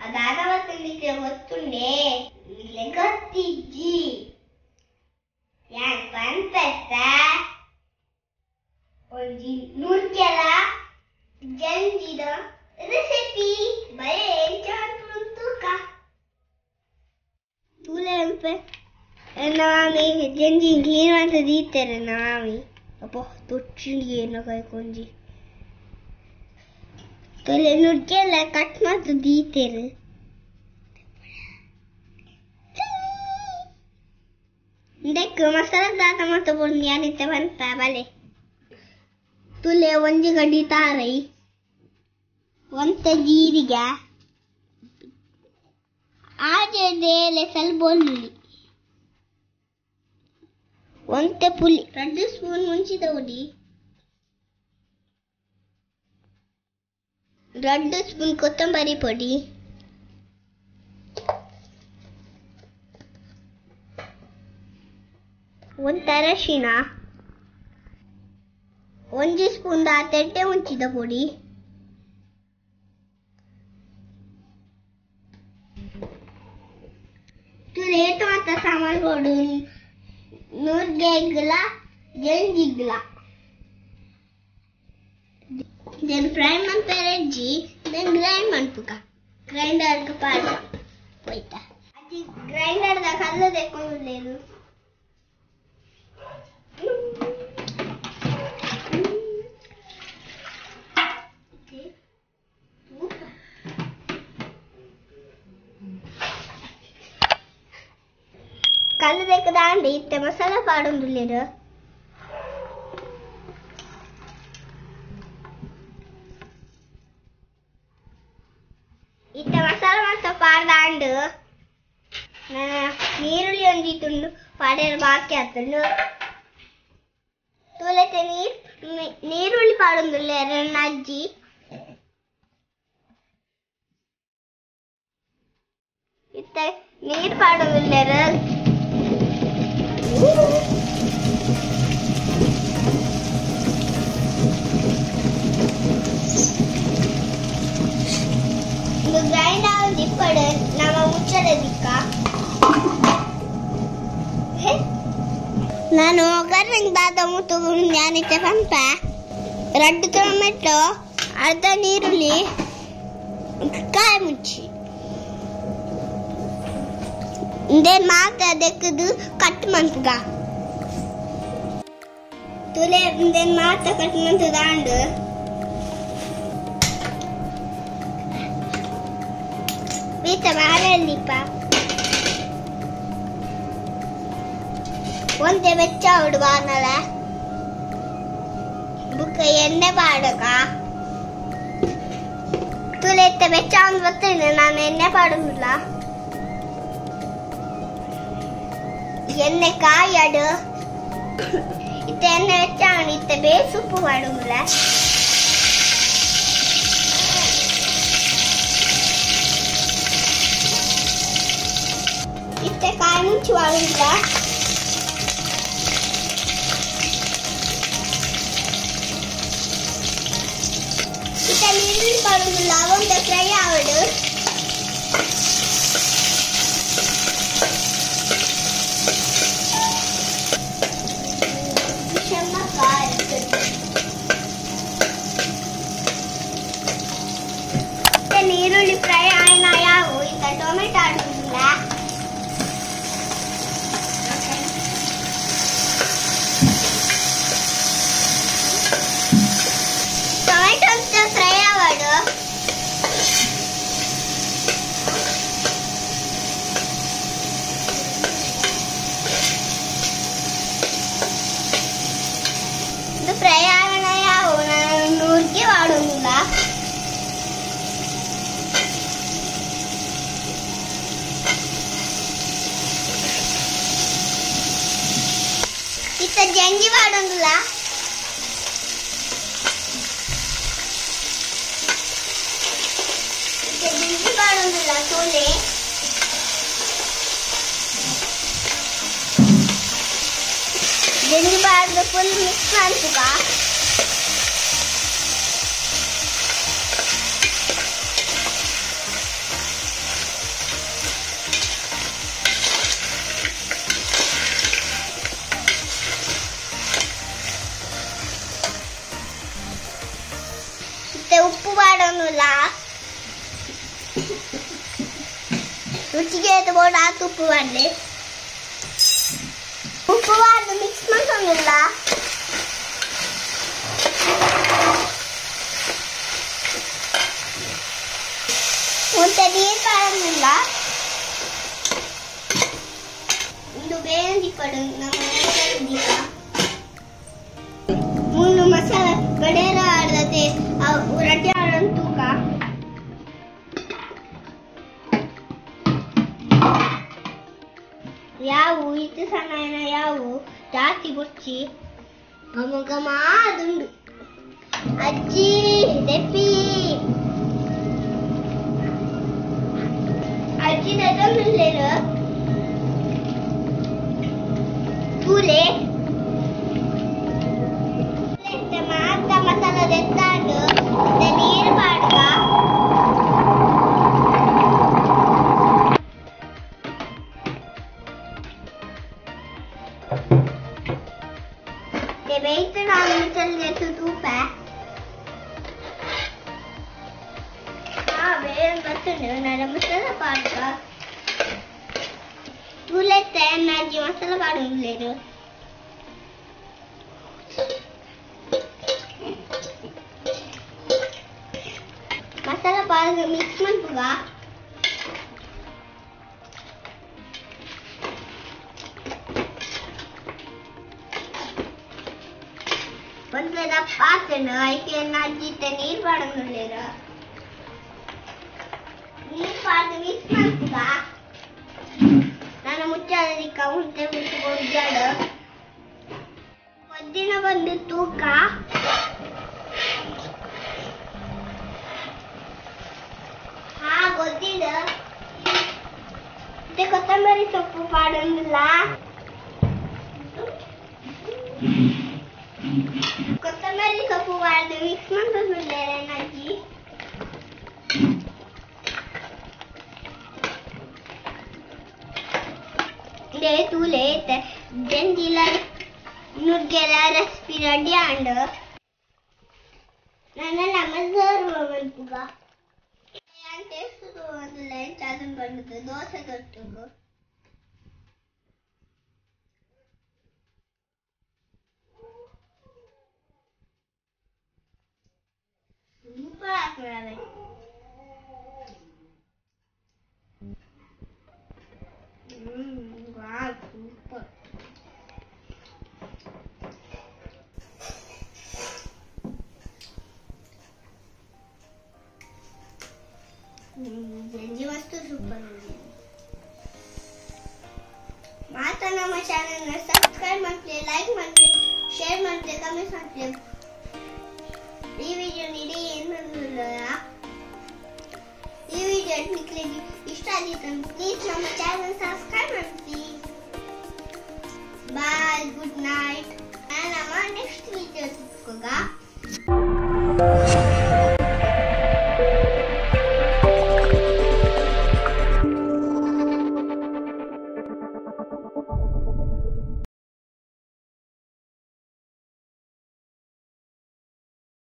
ಅದಾದ ಗೊತ್ತುಂಡೆ ಗೊತ್ತಿಜ್ಜಿ ಯಾನ್ ಪನ್ಪೆತ್ತ ಒಂಜಿ ನುರ್ಗೆಲ ಜಂಜಿದ ರೆಸಿಪಿ ಬಲೆ ಎಂಚ ಮನ್ಪುನು ತೂಕ ತೂಲೆ ಎಂಪೆ ಎನ್ನ ಮಾಮಿ ಜಂಜಿ ಕ್ಲೀನ್ ಮಂತ್ ದೀತೆರ್ ಎನ್ನ ಮಾಮಿ ಅಪ್ಪೋ ತೊಚ್ಚಿಂಡಿ ಎನ್ನ ಕೈಕೊಂಜಿ ತೂಲೆ ನುರ್ಗೆಲ ಕಟ್ ಮಂತ್ ದೀತೆರ್ ಇಂದೆಕ್ ಮಸಾಲ ದಾದ ಮಂತ್ ಬೋಡು ಯಾನ್ ಇತ್ತೆ ಪನ್ಪೆ ಬಲೆ ತುಲೆ ಒಂಜಿ ಗಡಿ ತಾರೈ ಒಂತೆ ಜೀರಿಗೆ ಆಜೆ ದೇಲೆ ಬೊಳ್ಳುಳ್ಳಿ ಒಂತೆ ಪುಲಿ 2 ಸ್ಪೂನ್ ಮುಂಚಿದ ಹುಡಿ 2 ಸ್ಪೂನ್ ಕೊತ್ತಂಬರಿ ಪೊಡಿ ಒಂತೆ ಅರಶಿನ 1 ಸ್ಪೂನ್ ದಾತೆಡ್ಡೆ ಮುಂಚಿದ ಪೊಡಿ ರೇಟ್ ಮಾತ ಸಾಮಾನು ಕೊಡು ನುರ್ಗೆಗ್ಲ ಜಂಜಿಗ್ಲ then fry ಮನ್ಪೆರೆಜ್ಜಿ then grind ಮನ್ಪುಕ ಗ್ರೈಂಡರ್ಗ್ ಪಾಡ್ಕ ಪೋಯ್ತ ಅಜ್ಜಿ ಗ್ರೈಂಡರ್ದ ಕಲ್ಲು ದೆಕ್ಕೊಂದುಲ್ಲೆರ್ ಕಲ್ಲು ದೆಕ್ಕದಾಂಡ ಇತ್ತೆ ಮಸಾಲ ಪಾಡೊಂದುಲ್ಲೆರ್ ಇತ್ತೆ ಮಸಾಲ ಮಾತ ಪಾಡ್ದಾಂಡ್ ನೀರುಳ್ಳಿ ಒಂಜಿ ತುಂಡು ಪಾಡೆರೆ ಬಾಕಿ ಆತುಂಡು ತೂಲೆತೆ ನೀರುಳ್ಳಿ ಪಾಡೊಂದುಲ್ಲೆರ್ ಎನ್ನ ಅಜ್ಜಿ ಇತ್ತೆ ನೀರ್ ಪಾಡೊಂದುಲ್ಲೆರ್ ಗ್ರೈಂಡ್ ಆವೊಂದಿಪ್ಪಡ್ ನಮ ಮುಚ್ಚಡ ದಿಕ್ಕ ನಾನು ಒಗ್ಗರಣೆಗ್ ದಾದ ಮುಟ್ಟು ಯಾನ್ ಇತ್ತೆ ಪನ್ಪೆ 2 ಟೊಮೆಟೊ ಅರ್ಧ ನೀರುಳ್ಳಿ ಕಾಯಿ ಮುಂಚಿ ಇಂದೆನ್ ಮಾತ ದೆಕ್ಕುದು ಕಟ್ ಮನ್ಪುಗ ತುಲೆ ಇಂದೆನ್ ಮಾತ ಕಟ್ ಮಂತುದಾಂಡ್ ಬೀತ ಬಾಳೆಲ್ಲಿಪ್ಪ ಒಂತೆ ಬೆಚ್ಚ ಆವೊಡು ಬಾಣಲೆ ಬುಕ್ಕ ಎಣ್ಣೆ ಪಾಡಕ ತುಲೆ ಇತ್ತೆ ಬೆಚ್ಚ ಆವೊಂದು ಬತ್ತುಂಡು ನಾನು ಎಣ್ಣೆ ಪಾಡೊಂದುಲ್ಲ ಎಣ್ಣೆ ಕಾಯಡ್ ಇತ್ತೆ ಎಣ್ಣೆ ಬೆಚ್ಚ ಆವೊಂಡು ಇತ್ತೆ ಬೇಸುಪ್ಪು ಪಾಡೊಂದುಲ್ಲ ಇತ್ತೆ ಕಾಯಿ ಮುಂಚಿ ಪಾಡೊಂದುಲ್ಲ ಇತ್ತೆ ನೀರುಳ್ಳಿ ಪಾಡೊಂದುಲ್ಲ ಒಂತೆ ಫ್ರೈ ಆವೊಡು ನೀರುಳ್ಳಿ ಫ್ರೈ ಆಯಿನ ಯಾವು ಇತ್ತೆ ಟೊಮೆಟೊ ಆಡುದಿಲ್ಲ ಟೊಮೆಟೊ ಅಂತ ಫ್ರೈ ಆವೊಡು ಇದು ಫ್ರೈ ಆವನ ಯಾವು ನಾನು ನುರ್ಗೆ ಪಾಡೊಂದುಲ್ಲ ಇತ್ತ ಜಂಜಿ ಪಾಡೊಂದುಲ್ಲ ಇತ್ತೆ ಜಂಜಿ ಪಾಡೊಂದುಲ್ಲ ತೂಲೆ ಜಂಜಿ ಪಾಡ್ದು ಫುಲ್ ಮಿಕ್ಸ್ ಮನ್ಪುಗ ರುಚಿಗೆ ಬೋಡ ಉಪ್ಪು ಪಾಡ್ಲೆ ಉಪ್ಪು ಪಾಡ್ದು ಮಿಕ್ಸ್ ಮಾಡ್ಕೊಂಡಿಲ್ಲ ಒಂತೆ ನೀರು ಪಾಡೊಂದಿಲ್ಲ ಇಂದು ಬೇರೆ ದಿಪ್ಪಡು ನಮ್ಮ ದೀಪ ಮೂನು ಮಸಾಲ ಬಡೇರ ಆಡದೆ ರೊಟ್ಟಿ ಆಡೋಣ ತೂಕ ಯಾವು ಇತ್ತು ಸಣ್ಣ ಯಾವು ಜಾಸ್ತಿ ಬುರ್ಚಿ ಘಮ ಘಮ ಅದುಂಡು ಅಜ್ಜಿ ದೆಪ್ಪಿ ಅಜ್ಜಿ ದೆತ್ತೊಂದುಲ್ಲೆರ್ ತೂಲೆ ಮಾತ ಮಸಾಲ ದೆತ್ತಾಂಡ್ ನೀರು ಪಾಡ್ಕ ಮಸಾಲ ಪಾಡೊಂದುಲ್ಲೆರ್ ಮಸಾಲ ಪಾಡ್ದ್ ಮಿಕ್ಸ್ ಮನ್ಪುಗ ಒಂತೆ ದಪ್ಪ ಆತುಂಡು ಐಕ್ ಎನ್ನ ಅಜ್ಜಿ ಇತ್ತೆ ನೀರು ಪಾಡೊಂದುಲ್ಲೆರ್ ನೀರು ಪಾಡ್ದ್ ಮಿಕ್ಸ್ ಮನ್ಪುಗ ನಾನು ಮುಚ್ಚಾದದಿಕ್ಕ ಉಂಟೆ ಬಿಟ್ಟು ಗೊಜ್ಜಾಡು ಒದ್ದಿನ ಬಂದು ತೂಕ ಹಾ ಗೊತ್ತಿಡ ಮತ್ತೆ ಕೊತ್ತಂಬರಿ ಸೊಪ್ಪು ಪಾಡೊಂದಿಲ್ಲ ಕೊತ್ತಂಬರಿ ಸೊಪ್ಪು ಪಾಡ್ದು ಮಿಕ್ಸ್ ಮಾಡ್ಕೊಂಡಿದ್ದಾರೆ ಅಜ್ಜಿ ತೂಲೆ ಜಂಜಿಲ ನುಗ್ಗೆಲ ರೆಸಿಪಿ ರೆಡಿ ಆಂಡ್ ನನ್ನ ನಮ್ಮ ಸರ್ವ್ ಮನ್ಪುಗ ಟೇಸ್ಟ್ ಅದನ್ನ ಬಂದದ್ದು ದೋಸೆ ತೊಟ್ಟುಗು ಸೂಪರ್ ಆಗ್ತದೆ. ವಾವ್ ಸೂಪರ್. ಜಂಜಿ ಮಸ್ತು ಸೂಪರ್. ಮಾತಾ ನಮ್ಮ ಚಾನೆಲ್ನ ಸಬ್ಸ್ಕ್ರೈಬ್ ಮಾಡ್ಲಿ, ಲೈಕ್ ಮಾಡ್ಲಿ, ಶೇರ್ ಮಾಡ್ಲಿ, ಕಮೆಂಟ್ ಮಾಡ್ಲಿ. ಈ ವಿಡಿಯೋ ಇಡೀ ಏನು ಈ ವಿಡಿಯೋ ನಿಮಗೆ ಇಷ್ಟ ಆಗಿತ್ತು ಪ್ಲೀಸ್ ನಮ್ಮ ಚಾನೆಲ್ ಸಬ್ಸ್ಕ್ರೈಬ್ ಮಾಡಿ. Bye, good night. ನಾನು ನಮ್ಮ ನೆಕ್ಸ್ಟ್ ವಿಡಿಯೋ ಸಿಕ್ಕೋಗ.